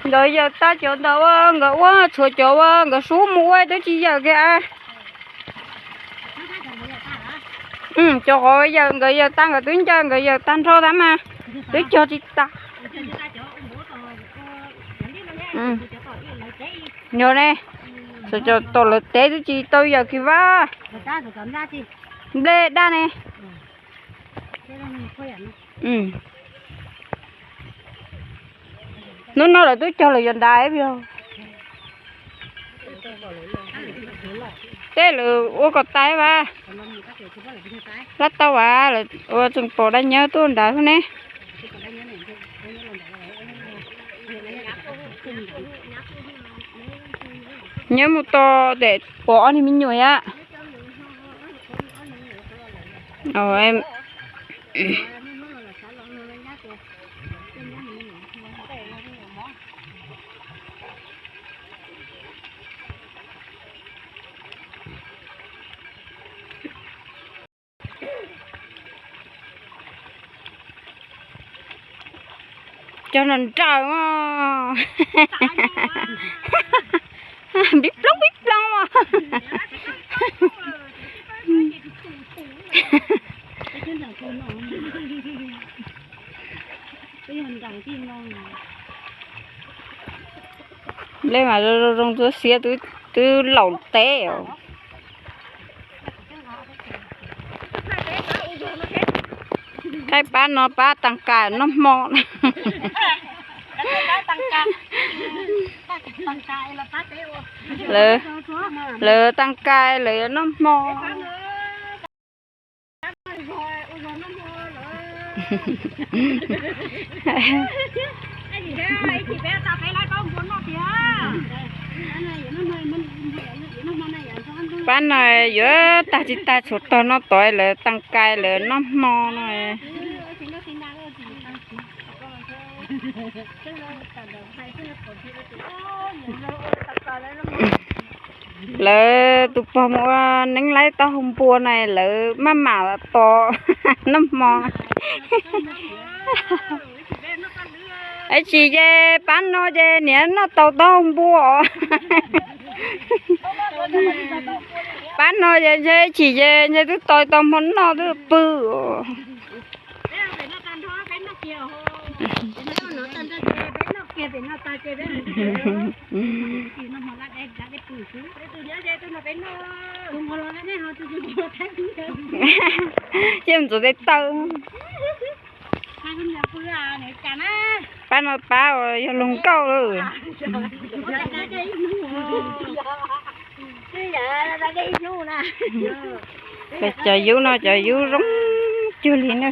Nkawd yawm tag cov ntawd ua nkawd ua txhuav cov ua nkawd sub mus ua twb tsis yawm kiag. Cov qhov yawm nkawd yawm tag nkawd twb ncaws nkawd yawm tag nrho tab mas twb cog tsis tas. Yog ne, tom lawv teb twb tsis tau yawm kiag vaj. Nplej daj ne. Hnub no lawv twb cog lawm yog nrad. Tej lawv ua kom tas vas, lab tau vas lawv ua tseem pom dab nyab tuaj nrad xwb ne. Nyab mus tos tes pom ob niag me nyuam a. Cov no nraws mas pib ploog pib ploog mas. Nplej mas zoo zoo ntxuav xiav twb laus teb os. Qaib pab no pab tag kais noj hmo. Lawv tag kais lawv yuav noj hmo. Pab no yuav tag tsis tag tshuav tog no tod lawv tag kais lawv noj hmo no. Lawv tus pog mus ua neeb laib taub hau npua na lawv maj mam tos noj hmo. Es tsis ces pab no ces niam noj tau taub hau npua. Pab no ces ntshe tsis ces ntshe twb tos tau hmo noj twb pw. Cia ntxuav tes taw. Pab no pab uas yog luag nkauj lawm. Cov yub no cov yub zoo cuag li na.